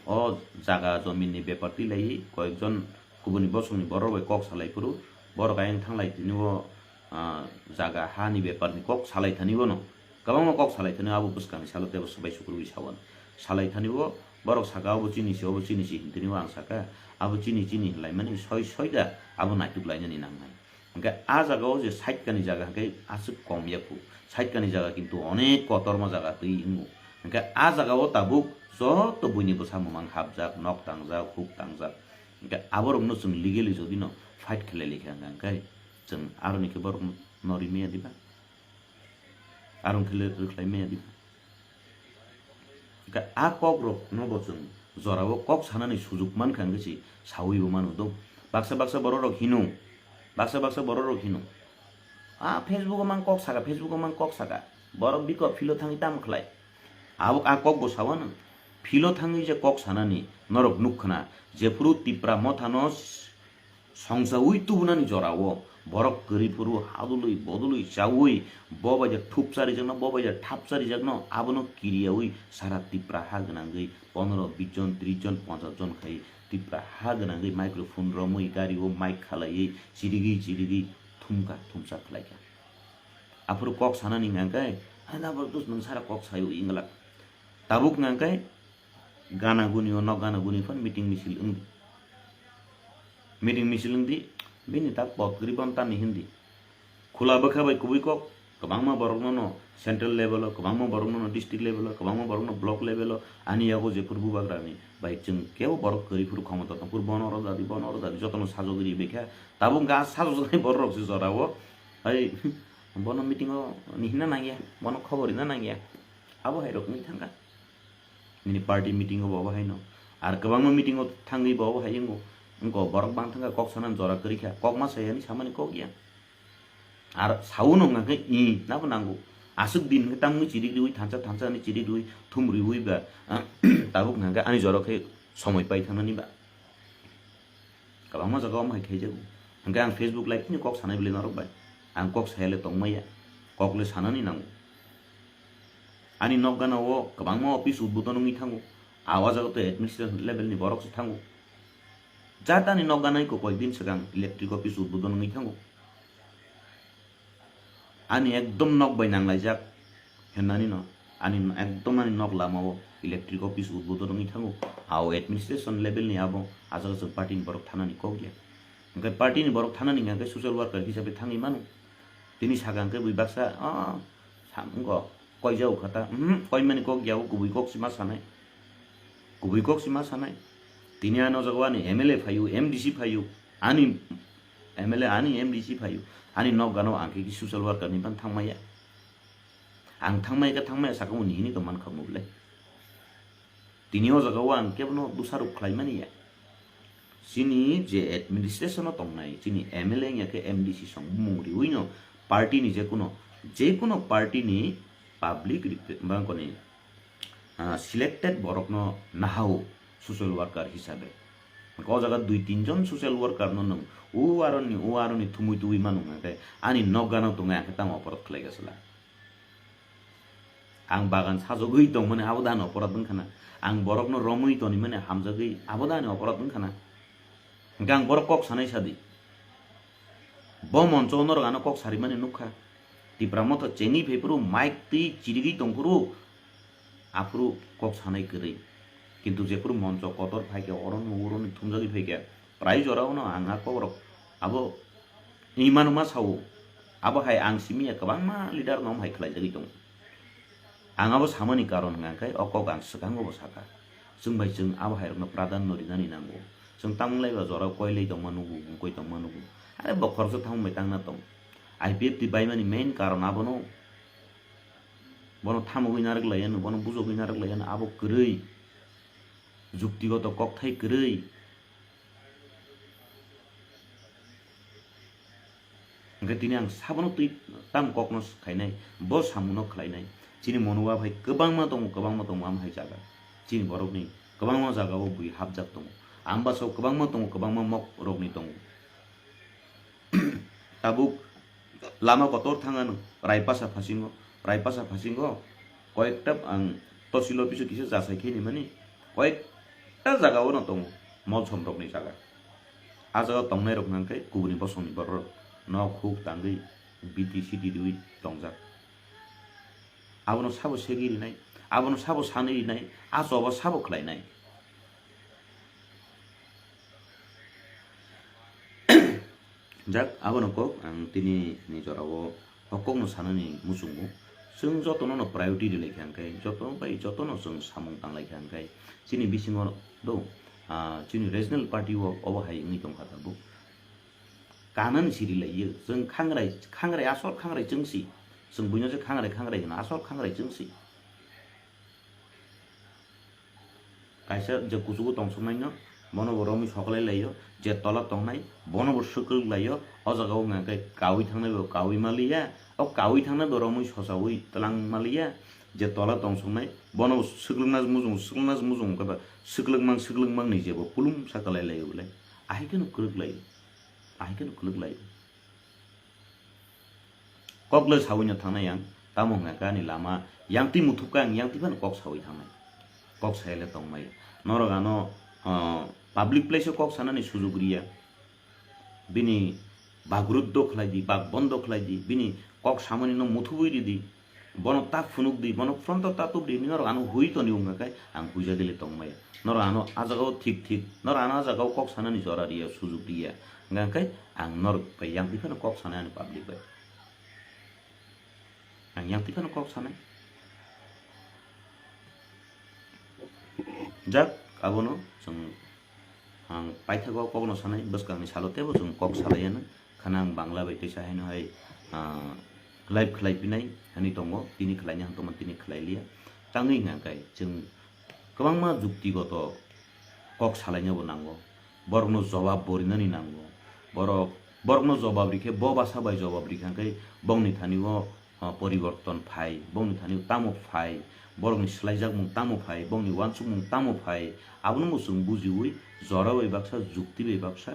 o jaga jomin ni bepar twi laiwi koyekjon kubuni bosongni borok bai kok salai phuru borok ayang thanglai tini o, ah, jaga ha ni bepar ni kok salai thani bono. Kwbangma kok salai thani abo bwskang ni salo teibo swbai sukrubui sa wano. Salai thani o borok saka obo chini se, obo chini se hintini o ang saka abo chini chini hinlaimani soi soi da abo naituk lainani nangnai. Hwnkhe a jaga o je saitkani jaga hwnkhe aswk kom ya phu. Saitkani jaga kintu onek kotorma jaga twi wngo. Hwnkhe a jaga o tabuk joto buini bwsa mwmang hapjak, nok tangjak, huk tangjak. Hwnkhe aborokno chwng legally jodi no fight khlai laikha hwnkhe chwng aroni khe borok no rimaya diba? Aroni khe rwkhlai maya diba? Hwnkhe a kok rok no bo chwng jora o kok sanani sujuk mankha hwnkhe se saui bo manu do. Baksa baksa borok rok hino, baksa baksa borok rok hino, "A Facebook o mang kok saka, Facebook o mang kok saka, borok bikok philo thangwi tamo khlai?" Abo a kok bo sao nwng, philo thangwi je kok sanani norok nuk khna, jephuru Tipra Motha no songchaui tubunani jorao borok kwrwi phuru hadului bodului chaui bo bai je thupcharijakno, bo bai je thapcharijakno, abono kiriyaui sara Tipra ha gwnangwi ponero, bish jon, trish jon, ponchash jon khai Tipra ha gwnangwi microphone romwi gario mic khalaiwi chirigwi chirigwi thumkha thumsa khlaikha. Aphuru kok sanani hwnkha khe, "Hai nabo dus nwng sara kok sayo," wngla. Tabuk hwnkha khe gana guni o, nok gana guni phano meeting misil wngdi. Meeting misil wngdi, bini tak pot kwrwi bono tamni hindi. Khula bwkha bai kubui kok, kwbangma borokno no central level o, kwbangma borokno no district level o, kwbangma borokno block level o, ani yago jephuru bubagrani bai chwng kebo borok kwrwi phuru khomota tong phuru bono oro dadi, bono oro dadi, jotono sajagwi ri bai kha. Tabuk ga sajagjaknai borok rok se jora o, hai bono meeting o ni hinna nangya, bono khobor hinna nangya. Abo hai rok wngwi thangkha. Nini party meeting o bo obo hai no. Ar kwbangma meeting o thangwi bo obo hai wngo. Wngko borok bang thangkha kok sanani jora kwrwi kha. Kok ma sai ani samani kok ya. Ar sao no hwnkha khe i nabo nango. Aswk din hwnkhe tamni chirik riwi thansa thansa ani chirik riwi thum riwi ba, tabuk hwnkha khe ani jora khe somoi pai thangnani ba. Kwbangma jaga omo hai khaijago. Hwnkhe ang Facebook live ni kok sanai bwlai norok bai. Ang kok saya le tongmaya. Kok le sanani nango. Ani nok gana o kwbangma office udbodon wngwi thango. A o jaga to administration level ni borok se thango. Jat ani nok gana iko koyek din swkang electric office udbodon wngwi thango. Ani ekdom nok bai nanglaijak hennani no. Ani ekdom ani nok lama o electric office udbodon wngwi thango. A o administration level ni abo a jaga chwng party ni borok thanani kok ya. Hwnkhe party ni borok thanani hwnkhe social worker hisabe thangwi mano. Tini saka hwnkhe bui baksa, ah, samungo koijao kha ta, mhm, koimani kok ya o, kubui kok si ma sanai. Kubui kok si ma sanai. Tini ano jaga o ani M L A phaio, M D C phaio, ani M L A, ani M D C phaio, ani nok gana o ang khe social worker ni ban thangmaya. Ang thangmaya khe thangmaya saka muni hini to mankha mubile. Tini o jaga o ang kebono dusaruk khlai mani ya. Chini je administration o tongnai, chini M L A wngya khe M D C song bumung riui no party ni je kuno, je kuno party ni public repre-, bangkoni, ah, selected borok no nahao social worker hisabe. O jaga dui tin jon social worker no nwng u aroni, u aroni thumui tubui mano hwnkhe ani nok gana tongnai ang khe tamo oporot khlai gasla. Ang bagan sajagwi tongmani abo da ani oporad wngkha na? Ang borokno romwi tonimani hamjagwi abo da ani oporad wngkha na? Hwnkhe ang borok kok sanai sadi. Bo moncho norok ano kok sarimani nukha. Tipra Motha chengwi phaiphuru mic twi chirigwi tongphuru aphuru kok sanai kwrwi. Kintu jephuru moncho kotor phaikhe oroni uroni thumjagwi phaikhe prai jorao no ang a kokrok abo Imano ma sao, abo hai ang simi ya kwbangma leader no hai khlaijagwi tongo. Ang abo samani karon hwnkha khe o kok ang swkango bo sakha. Chwng bai chwng abo hai rokno pradhanno rinani nango. Chwng tamung lai ba jora koilai tongma nugo, mungkoi tongma nugo. Are bo khoroksa thang bai tangna tong. I P F T baimani main karon abono. Bono thamogwi narwk lai ano, bono bujogwi narwk lai ano, abo kwrwi. Juktigoto kokthai kwrwi. Hwnkhe tini ang sabono twi tam kokno khainai, bo samungno khlainai. Chini mono wa phai kwbangma tongo, kwbangma tongo, am hai jaga. Chini borokni kwbangma jaga o bui hapjak tongo. Ambasao kwbangma tongo, kwbangma mok rokni tongo. Tabuk lama kotor thang ano, Raipasa phasingo, Raipasa phasingo, koyekta ang tosil office o kisa jasai khe ni mani, koyekta jaga o no tongo, molsom rokni jaga. A jaga tongnai rok hwnkhe kubuni bosongni borok nok huk tangwi biti siti riwi tongjak. Abono sabo segwi rinai, abono sabo sanwi rinai, a choba sabo khlainai. Jak, abono kok ang tini ni jora o o kokno sanani muchungo. Chwng jotono no priority rilai kha hwnkhe, joto bai jotono chwng samung tanglai kha hwnkhe, chini bisingo do, ah, chini regional party o obo hai wngwi tongkha tabuk. Kanani siri laiyo, chwng khangrai, khangrai, asol khangrai chwngsi. Chwng buino je khangrai, khangrai hino, asol khangrai chwngsi. Kaisa je kuchugo tongsoknai no, bono bo romwi soklai laio, je tola tongnai, bono bo swkwlwk laio, o jaga o hwnka khe kaui thangnai bo kaui maliya, o kaui thangnai bo romwi sosaui twlang maliya, je tola tongsoknai, bono bo swkwlwkna mujung, swkwlwkna mujung khe ba swkwlwkmang, swkwlwkmang ni je bo kulum sa kwlai laio bwle, ahai kheno kwrwk laio. Ahai kheno kwlwk lai. Kok le sawi no thangnai ang, tamo hwnka khe ani lama yang twi muthubkha ang yang twi phano kok sawi thangnai. Kok saya le tongmai. Norok ano, ah, public place o kok sanani sujug riya. Bini bak ruddo khlai di, bak bondo khlai di, bini kok samani no muthubui ridi. Bono tak phunuk di, bono front o ta tup di, norok ano hui toni wngkha khe ang huija gili tongmaya. Norok ano a jaga o thik thik, norok ano a jaga o kok sanani jora riya, sujug riya. Hwnkha khe ang norok bai yang twi phano kok sanai ani public bai. Ang yang twi phano kok sanai. Jak, abono chwng ang paithago kokno sanai, bwskangni salo teibo chwng kok salaiya nw. Khana ang Bangla bai teisa haino hai, ah, live khlai pinai hani tongo, tini khlaini hang tongma tini khlai liya. Tangwi hwnka khe chwng kwbangma juktigoto kok salaina bo nango, borokno jobab bo rinani nango. Borok, borokno jobab rikhe bo basa bai jobab rikha khe bongni thani o ah, poriborton phai, bongni thani tamo phai, borokni swlaijakmung tamo phai, bongni uansukmung tamo phai, abono bo chwng bujiui jora bai baksa, jukti bai baksa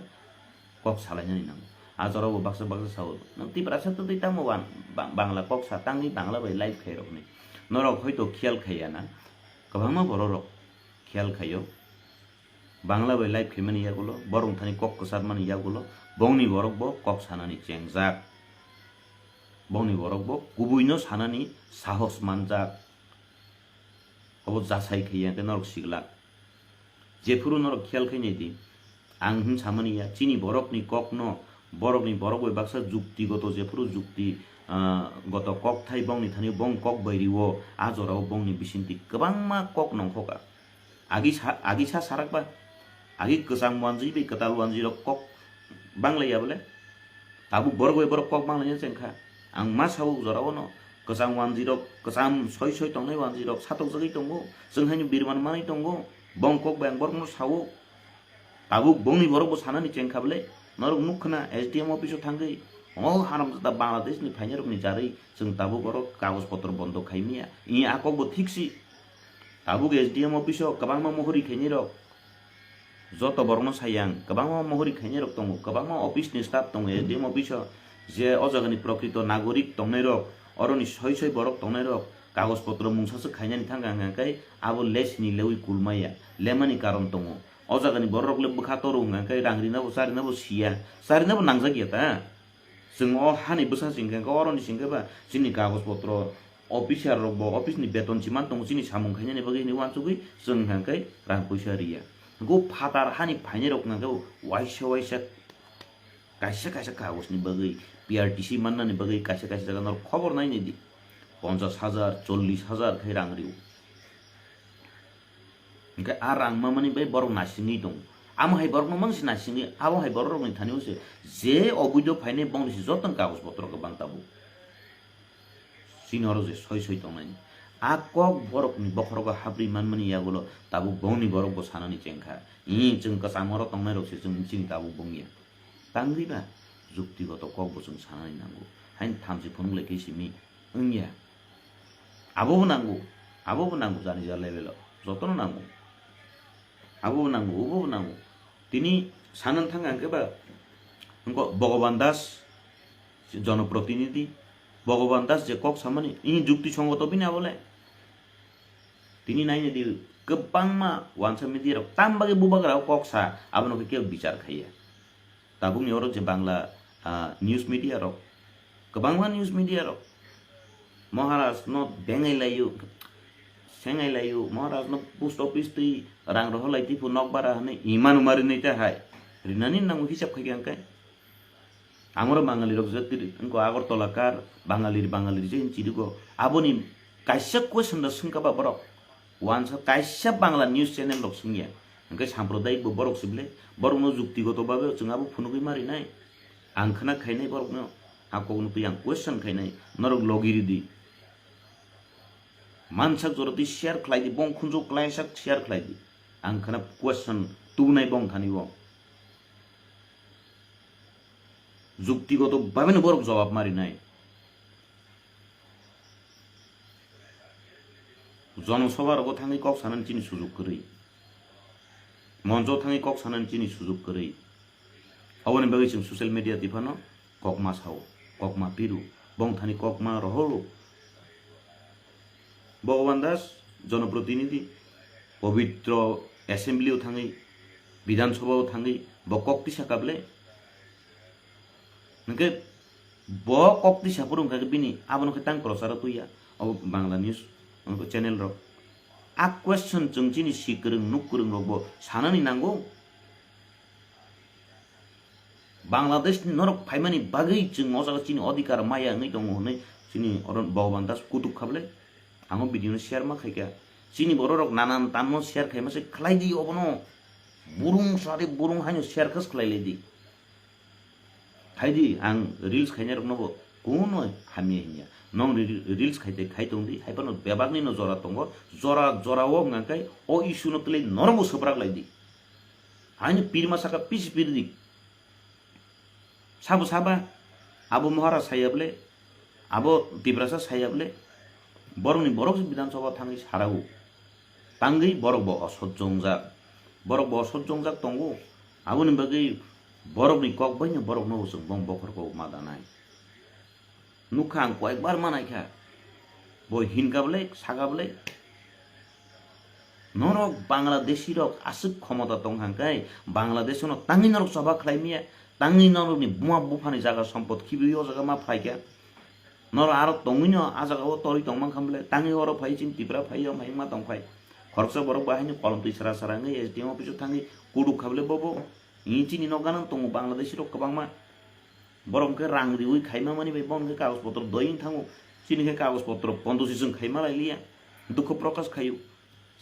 kok salainani nango. A jora bo baksa baksa sao, "Nwng Tiprasa twtwi tamo ban-, ba-, Bangla kok sa, tangwi Bangla bai live khairokni." Norok hoito khiyal khaiya na, kwbangma bororok khiyal khaio. Bangla bai live khaimani yagulo, borok thani kok kwcharmani yagulo, bongni borok bo kok sanani chengjak. Bongni borok bo kubuino sanani sahos manjak. Obo jasai khaiya khe norok siglak. Jephuru norok khiyal khainai di, ang hwn samani ya, chini borokni kokno, borokni borok bai baksa jukti goto, jephuru jukti, ah, goto kok thai bongni thani bong kok bai riwo, a jorao bongni bisingtwi kwbangma kok nongkhoka. Agi sa, agi sa sarak ba, agi kwchang wanjwi bai kwtal wanjwi rok kok banglaiya bole? Tabuk borok bai borok kok banglaina chengkha. Ang ma sao jorao no, kwchang wanjwi rok, kwcham soi soi tongnai wanjwi rok satokjagwi tongo. Chwng haino birman manwi tongo. Bong kok bai ang borokno sao. Tabuk bongni borok bo sanani chengkha bole. Norok nukkhna S D M office o thangwi, o haramjada Bangladesh ni phainairokni jarwi chwng tabuk oro kagoj potro bondo khaimaya. Iya a kok bo thik si. Tabuk S D M office o kwbangma mohori khainai rok. Joto borokno sayang, kwbangma mohori khainai rok tongo, kwbangma office ni staff tongo S D M office o, je o jagani prokrito nagorik tongnai rok, oroni soi soi borok tongnai rok, kagoj potro mungsa swk khainani thangkha hwnkha khe abo lesni lewi kulmaya, lemani karon tongo. O jagani borok le bwkha toro hwnkha khe rang rina bo, cha rina bo siya, cha rina bo nangjak ya ta. Chwng o hani bwsa singkhe, oroni singkhe ba chini kagoj potro officer rok bo office ni beton si man tongo, chini samung khainani bagwi hinwi uansugwi chwng hwnkha khe rang puisa riya. Hwnkhe o phatar hani phainai rok hwnkha khe waisa waisa kaisa kaisa kagoj ni bagwi P R T C mannani bagwi kaisa kaisa jaga norok khobor nainai di, ponchas hajar, chollish hajar khai rang rio. Hwnkhe a rang mamani bai borok nasingwi tongo. Amo hai borokno mang se nasingwi, abo hai borok rokni thani o se je oboido phainai bongni se jotono kagoj potro kwbang tabuk. Chini oro je soi soi tongnai. A kok borokni bokhorogo hapri manmani yagulo tabuk bongni borok bo sanani chengkha. Ih, chwng kwcham oro tongnai rok se chwng chini tabuk bongya. Tangwi ba juktigoto kok bo chwng sanani nango. Hain thamchi phunuk lai khe simi wngya. Abo bo nango, abo bo nango jani ja level o. Jotono nango. Abo bo nango, obo bo nango. Tini sanani thang ang khe ba, wngkha Bhagavan Das, jonoprotinidhi. Bhagavan Das je kok samani, ini jukti songoto bini abole. Tini naina di kwbangma wansa media rok tam bagwi bubagra o kok sa, abono khe kebo bichar khaiya. Tabukni oro je Bangla, ah, news media rok, kwbangma news media rok Maharaj no bengai laio, sengai laio, Maharaj no post office twi rang rohor lai twi phu nok bara hwnwi imanu mari nai ta hai rinani nango hisab khai khe ang khe. Amoro Bangali rok je tiri wngkho Agartala kar, Bangali, Bangali je hin chirigo. Aboni kaisa question da swngkha ba borok. Wansa kaisa Bangla news channel rok swngya. Hwnkhe sampradayik bo borok se bwle. Borokno juktigoto babe chwng abo phunugwi ma rinai. Ang khna khainai borokno. A kokno twi ang question khainai. Norok logi ridi. Mansak jora twi share khlai di. Bong khunju klaisa share khlai di. Ang khna question tubunai bong thani bo. Juktigoto babeno borok jawab ma rinai. Jonosobha rogo thangwi kok sanani chini sujuk kwrwi. Moncho thangwi kok sanani chini sujuk kwrwi. Aboni bagwi chwng social media tiphano kokma sao, kokma piru, bongthani kokma rohoro. Bhagavan Das, jonoprotinidhi, pobitro assembly o thangwi, Bidhan Sabha o thangwi, bo kok tisa kable. Hwnkhe bo kok tisa phuru hwnkha khe bini abono khe tang prochar o tuya, o Bangla news channel rok. A question chwng chini si kwrwng nuk kwrwng rok bo sanani nango. Bangladesh ni norok phaimani bagwi chwng o jaga chini odhikar maya wngwi tongo hwnwi chini oro Bhagavan Das kutuk kha bwle. Ang o video no share ma khaikha. Chini borok rok nanan tanno share khaima se khlai di obono. Burung sari burung haino share khas khlai lai di. Khai di ang reels khainai rok no bo kuno hamya hinya. Nong re-, reels khai te khai tong di, hai phano bebak ni no jora tongo. Jora, jora o hwnka khe o issue no twlai norok bo swprak lai di. Haino pirma saka pisi pir di. Sabo saba, abo Maharaj saya bole, abo Tiprasa saya bole, borokni borok se Bidhan Sabha thangwi sarao. Tangwi borok bo osojjongjak. Borok bo osojjongjak tongo. Aboni bagwi borokni kok baino borokno chwng bong bokhorok ma danai. Nukha ang koyekbar manaikha. Bo hinkha bwle, sakha bwle. Norok Bangladeshi rok aswk khomota tong hangkai, Bangladesh no tangwi norok choba khlai miya, tangwi norok ni buma bupha ni jaga sompot khibiwi o jaga ma phaikha. Norok aro tongwi no a jaga o torwi tong mankha bwle, tangwi oro phai chini Tripura phai o mai ma tong phai. Khoroksa borok bo haino kolom twi sara sara wngwi S D M office o thangwi kuduk kha bwle bobo. Ni chini nok gana tongo Bangladeshi rok kwbangma. Borok hwnkhe rang riwi khaima mani bai bono hwnkhe kagoj potro doi wng thango. Chini khe kagoj potro pondo sisung khaima lai liya. Dukho prokash khaio.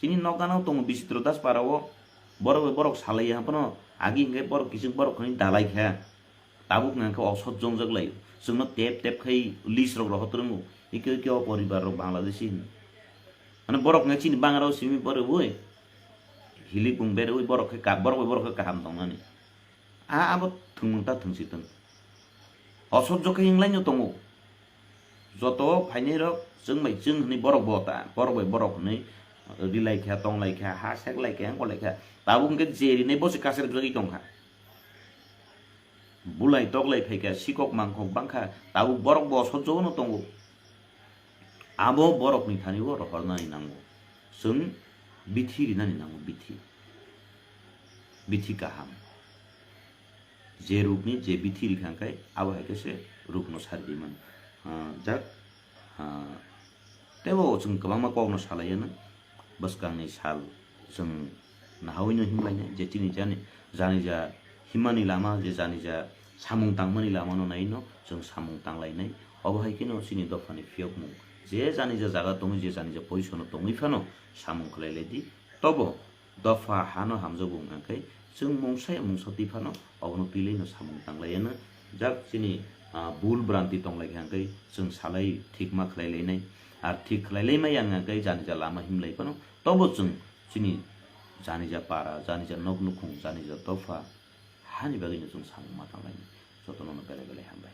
Chini nok gana tongo Bisitro Das para o. Borok bai borok salai ya phano agi hwnkhe borok kising borok hwnwi dalai kha. Tabuk hwnkhe osot jongjak lai. Chwngno tep tep khai list rok rohor twrwngo. Ike ike o poribar rok Bangladeshi hwn. Mane borok hwnkhe chini bangra o simi borok bai. Hilik bung berwi borok khe ka-, borok bai borok khe kaham tongmani. A abo thwngmung ta thwngsi thwng. Osojjo khe wnglaino tongo. Joto phainai rok chwng bai chwng hwnwi borok bo ta, borok bai borok hwnwi rilai kha, tonglai kha, ha seklai kha, wngkolai kha. Tabuk hwnkhe je rinai bo se kacherep jagwi tong kha. Bulai toklai phai kha, sikok mangkok bang kha, tabuk borok bo osojjo no tongo. Abo borokni thani o rohornani nango. Chwng bithi rinani nango, bithi. Bithi kaham. Je rukni je bithi rikha hwnkhe abo hai khe se rukno sari di mano. Ah, jak, ah, teibo chwng kwbangma kokno salai yano. Bwskangni sal chwng nahawi no himlainai je chini jani, jani ja himmani lama, je jani ja samung tangmani lama no nai no chwng samung tanglainai. Obo hai kheno chini dophani phiyokmung je jani ja jaga tongwi, je jani ja position o tongwi phano samung khlai lai di. Tobo dopha hano hamjago wngkha khe chwng mungsa ya mungsa twi phano obono twilaino samung tanglaiyano. Jak chini, ah, bul branti tonglaikha hwnkhe chwng salai thikma khlailainai. Ar thik khlailaimaya wngkha khe janija lama himlai phano tobo chwng chini janija para, janija nok nukhung, janija dopha hani bagwino chwng samung ma tanglainai. Jotono belai belai hambai.